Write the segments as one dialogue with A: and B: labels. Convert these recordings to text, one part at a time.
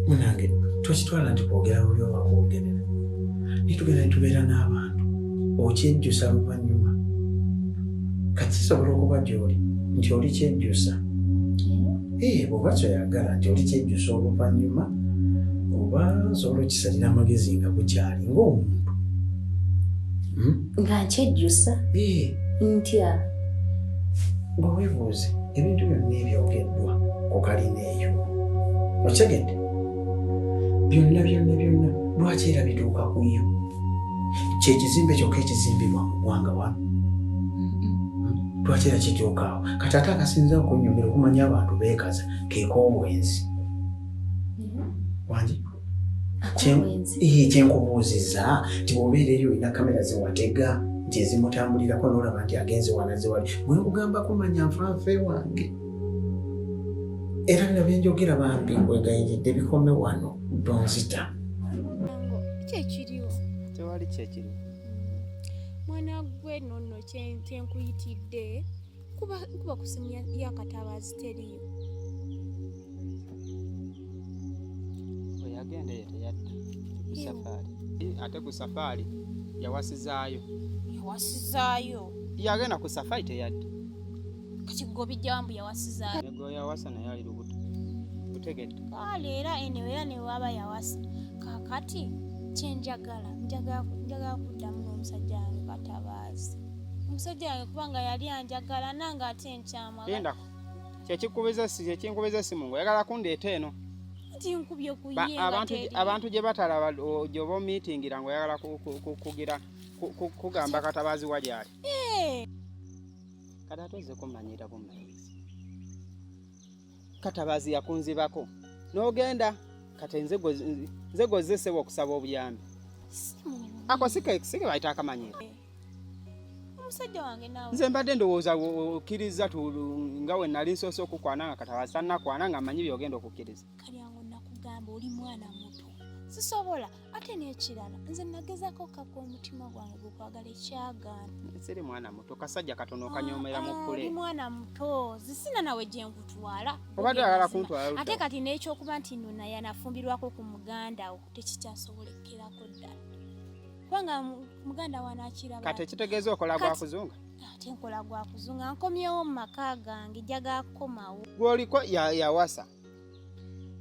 A: Munange tokitwala nti kwogera bubi oba kwogerera, naye tugenda netubeera n'abantu okyejjusa luvannyuma. Kati kisobola okuba gy'oli nti oli kyejjusa. Eh, bw'oba kyoyagala nti oli kyejjusa oluvannyuma, oba nsobola okisalira amagezi nga bukyali ng'omuntu.
B: Nga nkyejjusa?
A: Eh.
B: Ntya?
A: Bwe weebuuze ebintu byonna ebyogeddwa ku kalina eyo, okitegedde? Byonna byonna byonna lwaki era bituuka ku yo? Kyekizimbe kyokka ekizimbibwa mu ggwanga wano, lwaki era kituuka awo? Kati ate akasinza okunyumira okumanya abantu beekaza keek'obwenzi. Wangi? Kyenkubuuzizza nti bw'obeera eyo olina kamera zewatega nti ezimutambulirako n'olaba nti agenze wanaze wali, gwe nkugamba kumanya nfanfe wange. Era bino byenjogera bambi nkwegayiridde bikome wano, tonzita.
C: Kyekiriwo.
D: Tewali kyekiriwo.
C: Mwana gwe nonno kyenkuyitidde kuba ku simu ya Katabaazi teriyo.
D: Yagenda eyo teyadda ku safaari, ate ku safaari yawasizaayo.
C: Yawasizaayo?
D: Yagenda ku safaari teyadda.
C: Kati gwe obijjawa mbu yawasizaayo?
D: Gwe yawasa naye ali lubuto, otegedde?
C: Kale era anyway, era newaba yawasa, kakati kyenjagala njagala kuddamu n'omusajja wange Katabaazi. Omusajja wange kubanga yali anjagala nange ate nkyamwagala.
D: Lindako, kyekinkubiza essimu ng'oyagala kundeeta eno.
C: Nti nkubye ku ye nga teri.
D: Abantu gye batalaba gy'oba omiitingira ng'oyagala kugira kugamba Katabaazi wa gy'ali. Kati ate ozze kummanyira bumanyizi. Katabaazi yakunzibako n'ogenda, kati nze gw'ozze ssebo okusaba obuyambi. Ako si ke bayita akamanyiro.
C: Omusajja wange naawe.
D: Nze mbadde ndowooza okkiriza nga we nali nsoose okukwana nga Katabaazi tannakwana nga mmanyi by'ogenda okukkiriza.
C: Kalyango nakugamba oli mwana muto, sisobola. Ate n'ekirala nze nagezaako kaka omutima gwange gukwagala ekyagaana.
D: Siri mwana muto, kasajja katono okanyomera mu ppule.
C: Oli mwana muto, zisina nawe gye nkutwala.
D: Obadde oyagala kuntwala ludda
C: Ate
D: wa?
C: kati n'ekyokuba nti nno naye anafumbirwako ku muganda wo tekikyasobolekerako ddala, kubanga muganda wo anaakiraba.
D: Kati ekitegeeza okola gwa kuzunga?
C: Ate nkola gwa kuzunga, nkomyewo mu maka gange, njagala kukomawo.
D: Gw'oliko yawasa.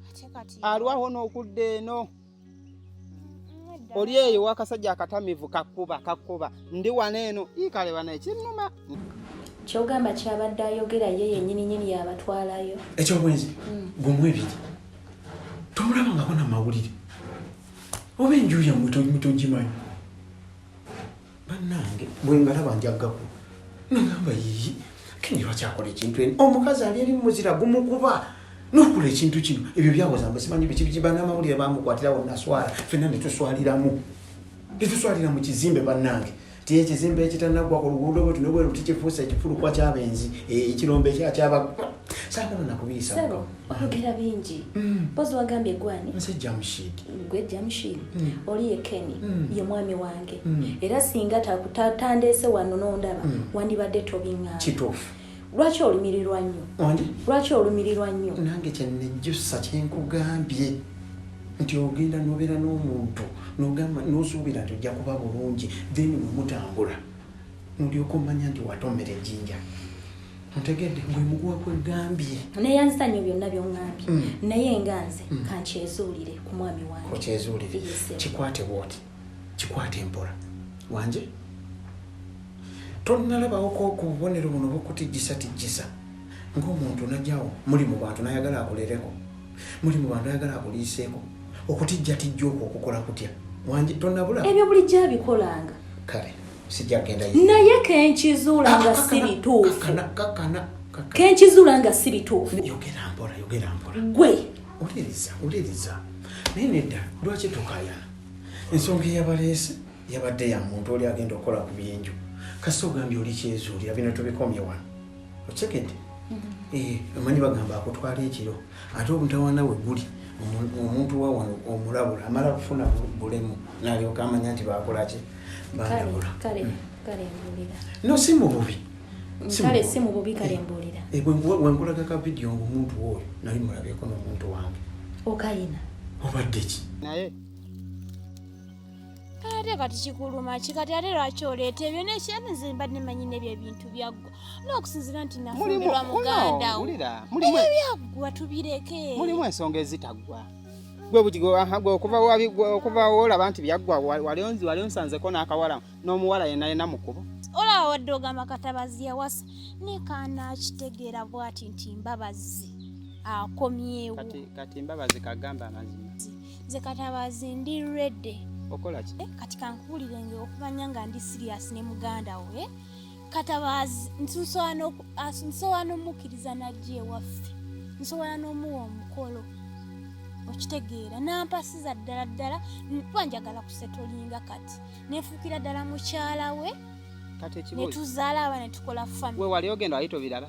C: Ate kati
D: Alwawo n'okudda eno. Oli eyo wakasajja akatamivu kakkuba kakkuba, ndi wano eno. Ii, kale wano ekinnuma.
B: Kyogamba kyabadde ayogera ye yennyini nnyini yabatwalayo.
A: Ekyobwenzi gumu ebiri tomulabangako na mawulire, oba enju yammwe togimanyi. Bannange bwe ngalaba njaggaku nagamba yiyi Keni lwaki akola ekintu eno, omukazi ali eri muzira gumukuba n'okola ekintu kino. Ebyo byawoza mbu simanyi biki biki, bannamawulire bamukwatirawo naswala, ffenna ne tuswaliramu, ne tuswalira mu kizimbe. Bannange ti ekizimbe ekitanaggwa ku luguudo bwetu ne bweru tikifuuse ekifulukwa ky'abenzi, ekirombe ekyakyaba saagala nakubiyisa.
B: Ssebo, oyogera bingi. Mpozi wagambye gwani?
A: Nze Jamshid.
B: Gwe Jamshid? Oli ye Kenny, ye mwami wange. Era singa tandeese wano n'ondaba, wandibadde tobiŋŋamba.
A: Kituufu.
B: Lwaki olumirirwa nnyo?
A: Wangi?
B: Lwaki olumirirwa nnyo?
A: Nange kyenejjusa kyenkugambye nti ogenda n'obeera n'omuntu n'ogamba n'osuubira nti ojja kuba bulungi, then bwe mutambula n'olyoka omanya nti watomera ejjinja. Ontegedde? Gwe muguwa kwegambye.
B: Neeyanzisa nnyo byonna by'oŋŋambye. Naye nga nze kankyezuulire ku mwami wange.
A: Okyezuulire.
B: Yes, sir.
A: Kikwate bw'oti, kikwate mpola. Wanje? Tonnalabawoko ku bubonero buno bukutijjisatijjisa ng'omuntu najjawo muli mu bantu n'ayagala akulereko, muli mu bantu ayagala akuliiseeko, okutijjatijja okwo okukola kutya? Wangi tonnabula?
B: Ebyo bulijjo abikolanga.
A: Kale sijja kugenda ye.
B: Naye kenkizuula nga si bituufu.
A: Kakana, kakana, kakana.
B: Kenkizuula nga si bituufu.
A: Yogera mpola, yogera mpola.
B: Gwe.
A: Wuliriza, wuliriza. Naye nedda, lwaki tukaayana? Ensonga eyabaleese yabadde ya muntu oli agenda okukola ku byenju. Kasita ogambye oli kyezuulira, bino tubikomye wano. Okitegedde? Omanyi bagamba akutwala ekiro, ate omutawaana we guli, omuntu wa wano omulabula amala kufuna bulemu n'alyoka amanya nti baakola ki? Bandabula.
B: Kale, kale mbuulira.
A: No, si mu bubi. Si mu
B: Kale
A: bubi.
B: si mu bubi, kale mbuulira.
A: Bwe nkulaga ka vidiyo ng'omuntu oyo nali mulabyeko n'omuntu wange.
B: Okayina?
A: Obadde ki?
D: Naye
C: ate kati kikuluma ki kati ate lwaki oleeta ebyo nekyani nze mbadde manyi nebyo ebintu byaggwa n'okusinziira nti nafumbirwa muganda wo
D: mulimu
C: byaggwa tubireke.
D: Mulimu ensonga ezitaggwa. Gwe okuva wolaba nti byaggwa wali onsanzeko n'akawala n'omuwala yenna yenna mu kkubo.
C: Olaba wadde ogamba Katabazi yawasa naye kaanaakitegeera bw'ati nti Mbabazi akomyewo.
D: Kati Mbabazi kagamba amazima.
C: Nze Katabazi ndi ready.
D: Okola ki?
C: Kati kankuwulirenge okumanya nga ndi serious ne muganda we. Katabazi nsobola n'omukkiriza n'ajja ewaffe. Nsobola n'omuwa omukolo. Okitegeera n'ampasiza ddala ddala kuba njagala kusetolinga kati. Neefuukira ddala mukyala we.
D: Kati ekibuuzo.
C: Ne tuzaala abaana ne tukola family.
D: We wali ogenda wali tobiraba?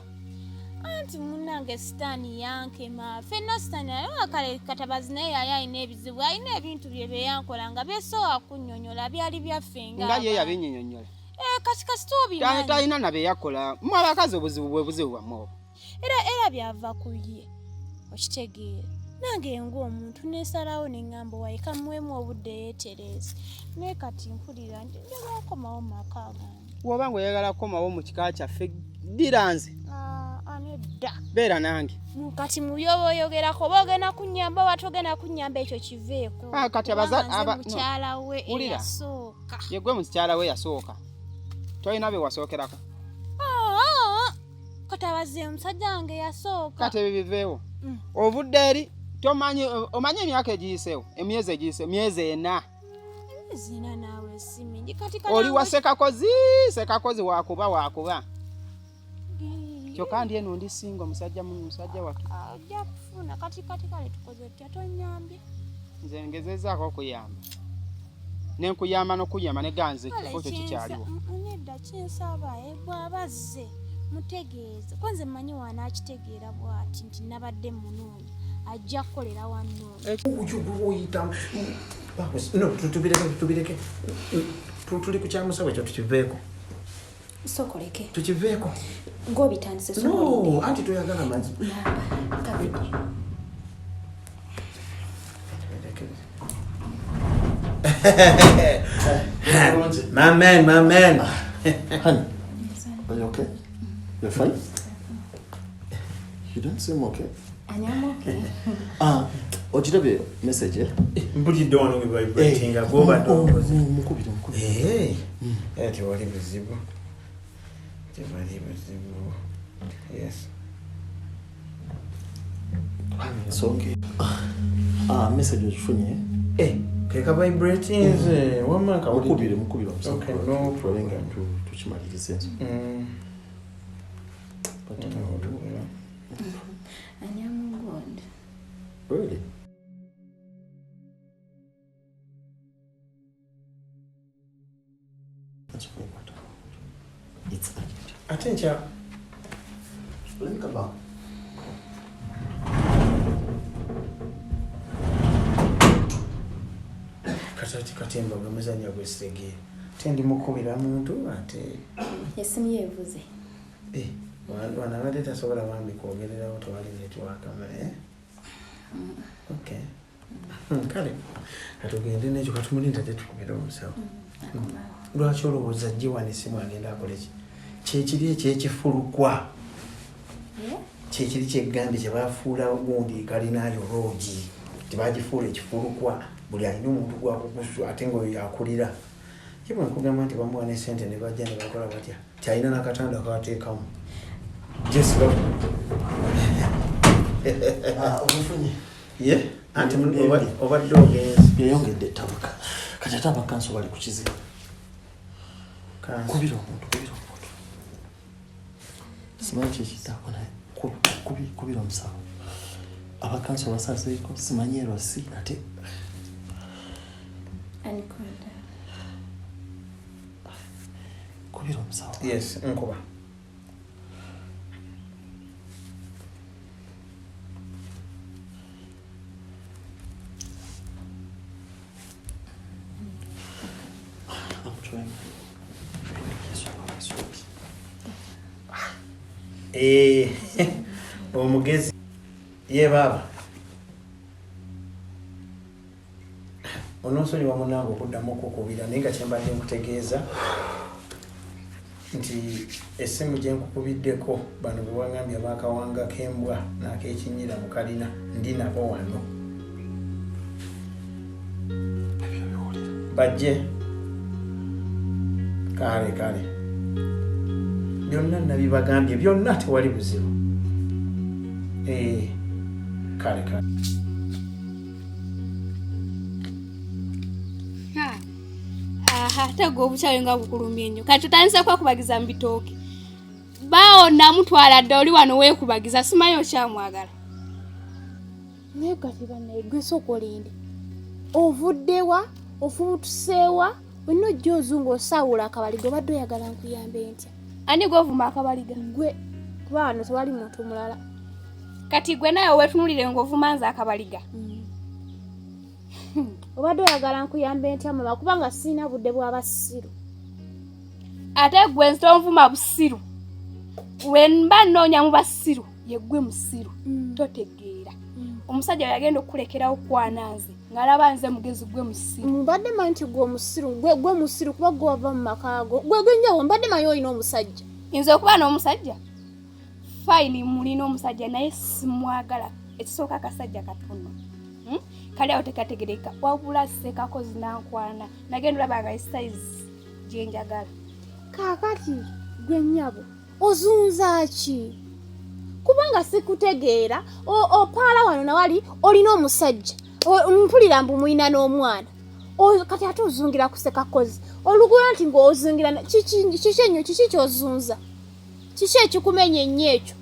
C: Anti munnange sitaani yankema. Ffenna sitaani naye kale Katabazi naye yali alina ebizibu, alina ebintu bye bye yankola nga byesobola kunnyonnyola byali byaffe nga.
D: Nga ye yabinnyonnyola.
C: Kati kasita obimanyi.
D: Talina na bye yakola. Mmwe abakazi obuzibu bwe buzibu bwammwe obwo.
C: Era byava ku ye. Okitegeera. Nange ng'omuntu neesalawo ne ŋŋamba wayi kamuweemu obudde yeetereeze. Naye kati mpulira nti njagala kukomawo mu maka gange.
D: Bw'oba ng'oyagala kukomawo mu kika kyaffe ddira nze.
C: Nedda.
D: Beera nange.
C: Kati mu by'oba oyogerako oba ogenda kunnyamba oba togenda kunnyamba ekyo kiveeko.
D: Kati
C: mukyala we eyasooka.
D: Ye gwe mukyala we yasooka. Tolina be wasookerako.
C: Katabazi omusajja wange yasooka.
D: Kati ebyo biveewo. Ovudde eri tomanyi omanyi emyaka egiyiseewo emyezi egiyiseewo myezi ena.
C: Emyezi ena naawe si mingi. Kati
D: oli wa Sekakozi, Sekakozi wakuba. Kyokka ndi eno ndi singa omusajja wattu.
C: Ojja kufuna kati kale tukoze tutya tonnyambye.
D: Nze ngezezzaako okuyamba. Ne nkuyamba n'okuyamba ne ganze ekifo kyo kikyaliwo.
C: Nedda kyensaba bw'aba azze mutegeeze. Ko nze mmanyi w'anaakitegeera bw'ati nti nabadde munoonya ajja kukolera wannoonya.
A: No, tubireke. Tuli ku kyamusawo ekyo tukiveeko.
B: Sokoleke.
A: Tukiveeko.
B: Ng'obitandise sokolinde.
A: No, anti toyagala mazzi.
B: Kavidi.
A: My man.
E: Honey, are you okay? You're fine? You don't seem okay.
B: I am okay.
E: Ogirabye message?
A: Mpulidde wano gwe vibratinga gw'obadde okoze.
E: Mukubire.
A: Tewali buzibu. Yes.
E: Nsonga. Message ogifunye?
A: Keka vibrating wamma
E: mukubire omusawo.
A: Okay, no problem.
E: Tukimalirize ensonga. But
B: I am good.
E: Really? That's very important. It's urgent.
A: Attention.
E: Let me come back.
A: Kati katemba gwe muzannya gwe sitegeera. Ate ndi mukubira muntu ate.
B: Essimu ye evuze.
A: Wano abadde tasobola bambi kwogererawo tewali network naye. Okay. Kale katugende n'ekyo katumulinda tetukubira omusawo. Lwaki olowooza ajje wano essimu agenda akole ki? Kyekiri ekyekifulukwa. Kyekiri kyegambye kye bafuula gundi kalinayo loogi. Tebagifuula ekifulukwa buli alina omuntu gwakukusu ate ng'oyo yakulira. Ye bwe nkugamba nti bamuwa ne ssente ne bajja ne bakola batya? Ti alina n'akatanda k'ateekamu. Jessica.
E: Omufunye.
A: Ye? Anti obadde ogenze.
E: Byeyongedde ettabuka. Kati ate abakanso bali ku kizibu. Kubira omuntu. Simanyi kyekittaako naye kubira omusawo. Abakanso basazeeko simanyi ero si ate. Kubira omusawo.
A: Yes, nkuba.
E: I'm trying.
A: Omugezi ye baaba. Ononsonyiwa munange okuddamu okukubira naye nga kyembadde nkutegeeza nti essimu gye nkukubiddeko bano bwe wangambye abakawanga k'embwa n'akekinyira mu kalina ndi nabo wano bajje kale kale byonna nabibagambye byonna tewali buzibu eh, kale kale
C: Ate gwe obukyayi nga bukulumye nnyo kati tutandise kwekubagiza mu bitooke baawo namutwala dda oli wano weekubagiza simanyi okyamwagala
F: naye kati banaye gwe sooka olinde ovuddewa ofubutuseewa olina ojja ozunga osawula akabaliga obadde oyagala nkuyambe ntya
C: ani gwovuma akabaliga
F: gwe kuba wano tewali muntu mulala
C: kati gwe naye wetunulire ng'ovuma nze akabaliga
F: mm. Obadde oyagala nkuyambe ntya mama kubanga sirina budde bwa basiru.
C: Ate gwe ntonvuma busiru. We mba nnoonya mu basiru ye gwe musiru. Mm. Totegeera. Mm. Omusajja yagenda okukulekerawo kwana nze ng'alaba nze mugezi gwe musiru.
F: Mbadde manyi nti gwe omusiru gwe gwe musiru kuba gwe wava mu maka go gwe gwe njawo mbadde manyi olina omusajja.
C: Nze okuba n'omusajja? Fine mulina omusajja naye simwagala ekisooka akasajja katono. Hmm? Kali awo tekategereka wabula sekakozi nankwana nagenda olaba nga size gyenjagala.
F: Kaakati gwe nnyabo ozunza ki? Kubanga sikutegeera opaala wano nawali olina omusajja mpulira mbu mulina n'omwana kati ate ozungira ku sekakozi olugula nti ng'ozungira kiki ennyo kiki ky'ozunza kiki ekikumenya ennyo ekyo?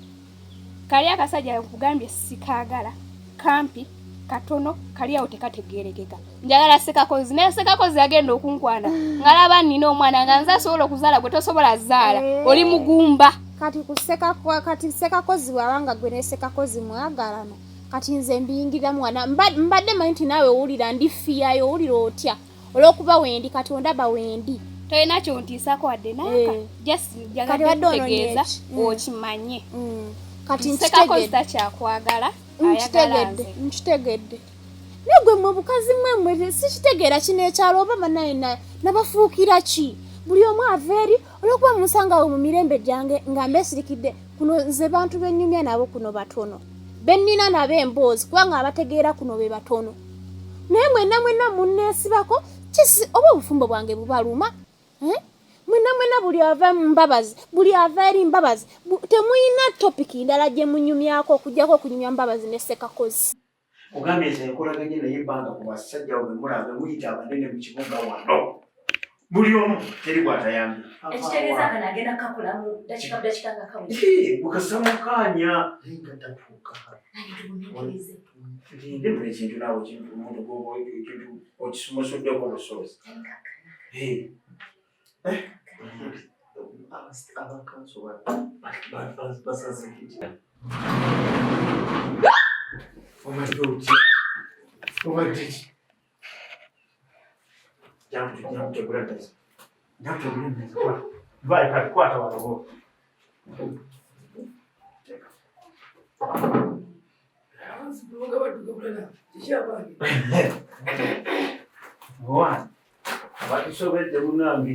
C: Kali akasajja nkugambye sikaagala kampi katono kali awo tekategeerekeka njagala sekakozi naye sekakozi yagenda okunkwana ngalaba nina omwana nga nze asobola okuzaala gwe tosobola zaala eh. oli mugumba
F: kati kati sekakozi bwabanga gwe ne sekakozi mwagalana kati nze mbiyingiriramu wana mbadde manyi nti naawe owulira ndi fiyayo owulira otya olwokuba wendi kati ondaba wendi
C: tolina kyontiisako wadde naaka eh. just njagadde kutegeeza mm. okimanye mm.
F: kati
C: sekakozi takyakwagala
F: nkitegedde nkitegedde naye gwe mwe bukazi mwe mwe sikitegeera kino ekyalo oba banaye nabafuukira ki buli omu ava eri olwokuba munsangawo mu mirembe gyange nga mbesirikidde kuno nze bantu benyumya nabo kuno batono bennina nabo emboozi kubanga abategeera kuno be batono naye mwenna mwenna munneesibako kisi oba obufumbo bwange bubaluma eh? Mwenna mwenna buli ava mu Mbabazi buli ava eri Mbabazi temulina topiki ndala gye munyumyako okuggyako okunyumya Mbabazi ne Sekakozi.
A: Ogambye nze nkolaganye naye ebbanga ku basajja abo bemulaba bemuyita abanene mu kibuga wano buli omu teri bwatayambye.
B: Ekitegeeza kano agenda kukakola mu dakika budakika nga kawedde.
A: Bukasa mukaanya.
E: Naye nga tatuuka.
B: Nange tugumiikirize.
A: Tulinde buli kintu naawe ekintu omuntu gwoba ekintu okisumusuddeko obusobozi.
E: Abakanso basaze.
A: Obadde otya? Obadde ki? Jangu jangu tegula ddala. Jangu tegula ddala. Vayo kati kwata wano. Abatusobedde munange.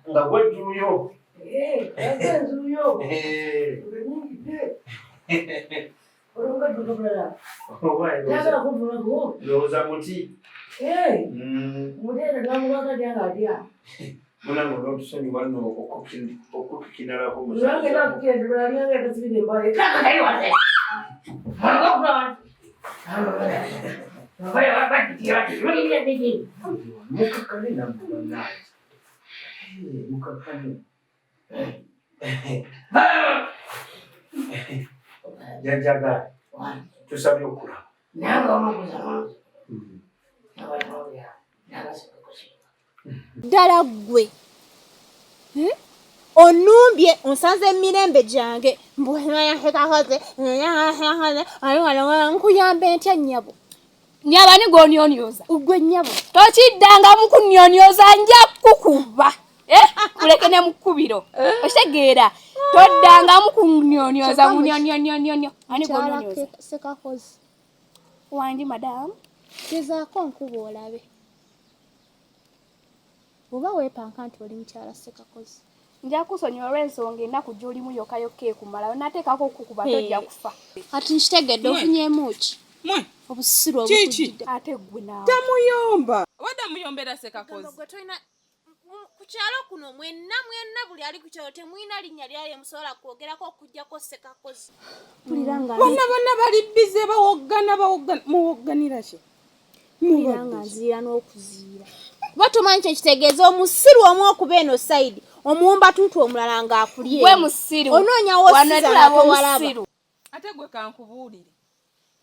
A: Nga gwejjuuyo. Ndowooza muti. Munange onootusonyiwa nno okutukinalako mukakane nammwe bannange. Mukakane. Jajjaga tusabye okulaba.
F: Ddala ggwe onumbye onsanze emirembe gyange nkuyambe ntya nnyabo?
C: Nnyabo ani gw'onyonyoza?
F: Ggwe nnyabo.
C: Tokiddangamu kunnyonyoza nja kukuba. Kuleke ne mu kkubiro. Okitegeera? Toddangamu kunnyonyoza munyonyonyonyonyo. Ani gw'onyonyoza?
F: Sekakozi.
G: Wangi madamu.
F: Gezaako nkuba olabe. Oba weepanka nti oli mukyala Ssekakozi.
G: Nja kusonyiwa olw'ensonga ennaku gy'olimu yokka yokka ekumala onateekako okukuba tojja kufa.
F: Kati nkitegedde ofunyeemu ki?
H: Mwe.
F: Obusiru
H: Kiki?
F: obukujjidde.
G: Ate ggwe naawe.
H: Tamuyomba. Obadde muyombera Ssekakozi.
F: Gwe tolina ku kyalo kuno mwenna mwenna buli ali ku kyalo temulina linnya lyaye musobola kwogerako okuggyako Ssekakozi. Mpulira nga
H: Bonna bonna bali bize bawoggana bawoggana muwogganira ki?
F: mpulira nga nziira n'okuziira. Kuba tomanyi kye kitegeeza omusiru omu okuba eno sayidi omuwumbatuutu omulala ng'akuli
G: Gwe musiru.
F: Onoonya
G: Wano
F: w'osiza nga
G: tulaba
F: towalaba.
G: omusiru.
H: Ate gwe kankubuulire.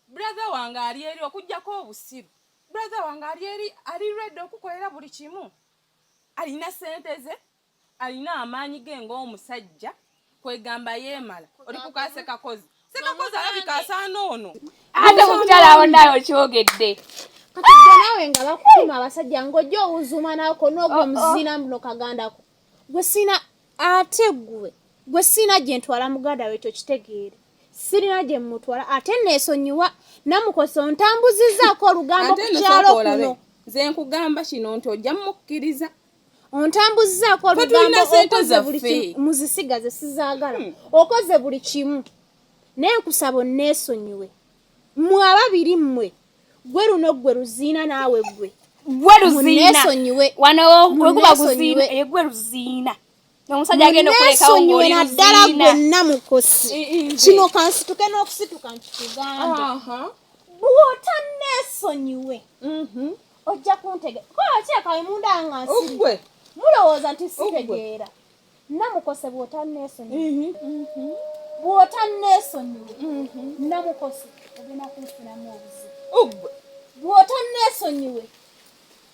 H: Brother wange ali eri okuggyako obusiru. Brother wange ali eri ali ready okukolera buli kimu. Alina ssente ze, alina amaanyi ge ng'omusajja, kwegamba yeemala. Oli ku ka Ssekakozi. Ssekakozi alabika asaana ono.
G: Ate mukyala awo naawe okyogedde.
F: Kati gwe naawe nga bakutuma abasajja ng'ojja owuzuuma nako n'ogwo muzina muno kagandako. Gwe sina ate gwe gwe sina gye ntwala muganda we ekyo kitegeere. Sirina gye mmutwala ate neesonyiwa namukosa ontambuzizzaako olugambo
H: Ate
F: ku
H: nno
F: kyalo
H: sooka olabe.
F: kuno.
H: Nze nkugamba kino nti ojja mukkiriza.
F: Ontambuzizzaako
H: Ffe tulina
F: olugambo
H: ssente
F: okoze buli
H: zaffe.
F: kimu muzisigaze sizaagala. Okoze buli kimu. Naye nkusaba onneesonyiwe. Mmwe ababiri mmwe gwe luno gwe luziina naawe gwe.
G: Gwe luziina.
F: Munneesonyiwe.
G: Wano wekuba guziina
F: Munneesonyiwe.
G: ye gwe luziina. Omusajja agenda okulekawo
F: Munneesonyiwe
G: ng'oli
F: naddala
G: luziina.
F: gwe Namukosi. Kino kansituke n'okusituka nkikugambe. Bw'otanneesonyiwe ojja kuntege kola kyekawe munda nga nsiri.
H: Ugwe.
F: Mulowooza nti sitegeera. Namukose bw'otanneesonyiwe. Bw'otanneesonyiwe. Namukose ogenda kunfunamu obuzibu.
H: Ugwe.
F: Bw'otanneesonyiwe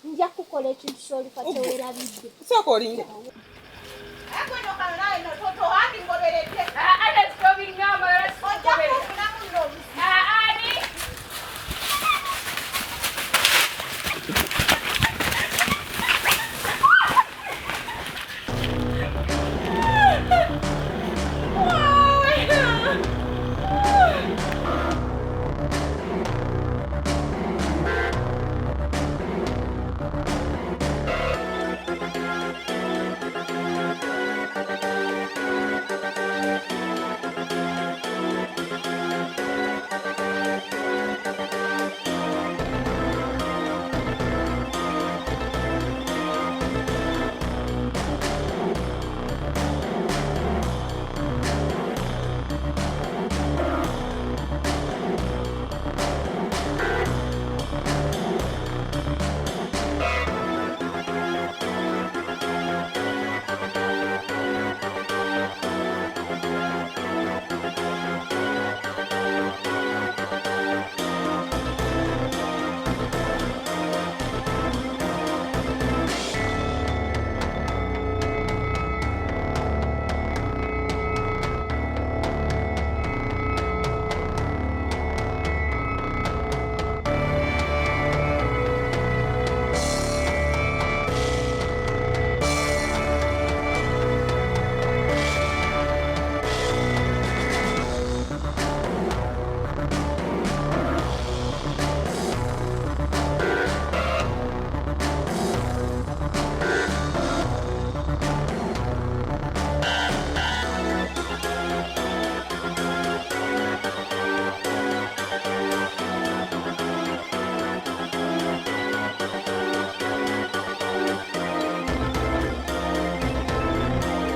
F: nja kukola ekintu ky'olika teweerabidde.
H: Sooka olinde.
G: Agwe no